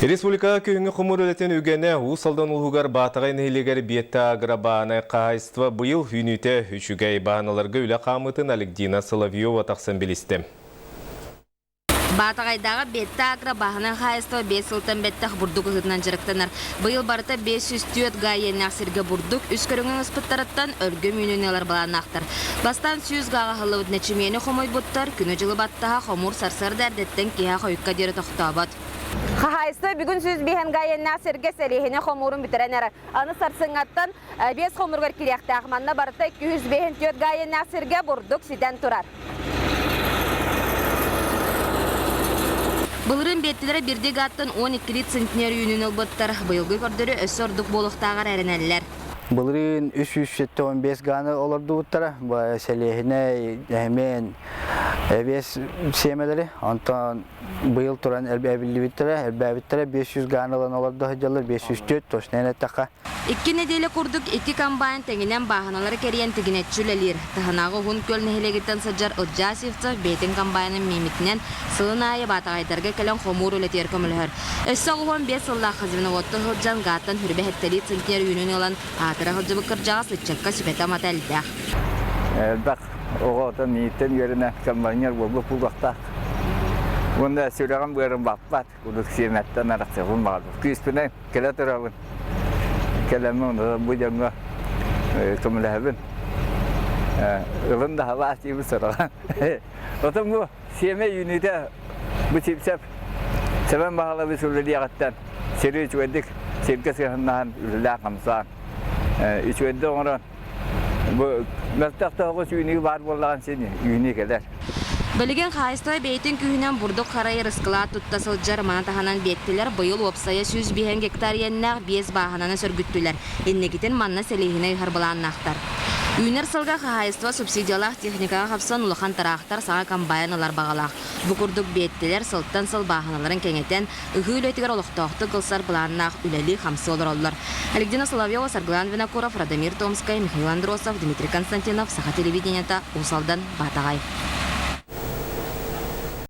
Республикаҕа күһүҥҥү хомуур үлэтин үгэнэ Уус Алдан улууһугар Баатаҕай нэһилиэгэр Биэттэ агробаанай хаһаайыстыба быйыл үүнүүтэ үчүгэй. Бааһыналарга үлэ хаамыытын Алексдина Соловьева тахсан билистэ. Баатаҕайдааҕы Биэттэ агро бааһынай хаһаайыстыба 5 сылтан бэттэх бурдук ыһыытынан дьарыктанар. Быйыл барыта 504 га иэннээх сиргэ бурдук үс көрүҥүн ыспыттарыттан өлгөм үүнүүнү ылар былааннаахтар. Бастаан 100 гаҕа аһыллыбыт нэчимиэни хомуйбуттар, күнү-дьылы баттаһа хомуур сарсыарда эрдэттэн киэһэ хойукка диэри тохтообот. Хаһаайыстыба бүгүн 105 га иэннээх сиргэ сэлиэһини хомуурун бүтэрэн эрэр. Аны сарсыҥҥаттан биэс хомууругар кириэхтээх. Манна барыта 254 га иэннээх сиргэ бурдук ситэн турар. Былырыын биэттилэрэ бирдии гааттан 12 центнер үүнүүнү ылбыттар. Быйылгы көрдөрүү өссө ордук буолуохтааҕар эрэнэллэр. Былырыын 375 гааны олордубуттара. Сэлиэһинэй, эһэмиэн, эбиэс сиэмэлэри. Онтон быйыл туран эбиллибиттэрэ, элбээбиттэрэ 500 гааны ылан олордо сылдьаллар, 504 точно эттэххэ. Икки нэдиэлэ курдук икки комбайн тэҥинэн бааһыналары кэрийэн тигинэччи үлэлиир. Таһынааҕы Уһун Күөл нэһилиэгиттэн сылдьар Ылдьаа Сивцев бэйэтин комбайнын мииммитинэн сылын аайы баатаҕайдарга кэлэн хомуур үлэтигэр көмөлөһөр. Өссө 85 сыллаах звеноводка сылдьан гааттан хүрбэ сэттэлии центнер үүнүүнү ылан аатыра сылдьыбыт кырдьаҕас ыччакка сүбэтэ-амата элбэх. Элбэх оҕо мииттэн үөрэнэ комбайнер буолбут буолуохтаах. Уонна сүрэҕим быарым баппат. Курдук сиэмэттэн арахсыахпын баҕарбыт. Күүспүнэн кэлэ турабын. Кэлэммин бу дьоҥҥо көмөлөһөбүн. Ылын да халаас диибин сороҕо. Отон бу сиэмэ үүнүүтэ бу сипсэп Сэмэн Баһылабыс үлэлиэҕиттэн сири үчүгэйдик сиргэ сыһыннаһан үлэлээн-хамсаан үчүгэйдик оҥорон Бу мөлтөх тоһоҕос үүнүү баар буоллаҕын син үүнүү кэлэр. Билигин хаһаайыстыба бэйэтин күүһүнэн бурдук харайар ыскылаат тутта сылдьар, маны таһынан биэттилэр быйыл уопсайа 105 гектар иэннээх биэс бааһынаны сөргүттүлэр. Инникитин манна сэлиэһинэй ыһар былааннаахтар. Үүнэр сылга хаһаайыстыба субсидиялаах техникаҕа хапсан улахан тыраахтар, саҥа комбайн ылар баҕалаах. Бу курдук биэттилэр сылтан сыл бааһыналарын кэҥэтэн, ыһыы үлэтигэр олохтоохтук ылсар былааннаах үлэлии-хамсыы олороллор. Александра Соловьева, Саргылан Винокуров, Радомир Томскай, Михаил Андросов, Дмитрий Константинов, Саха телевидениета, Уус Алдан, Баатаҕай.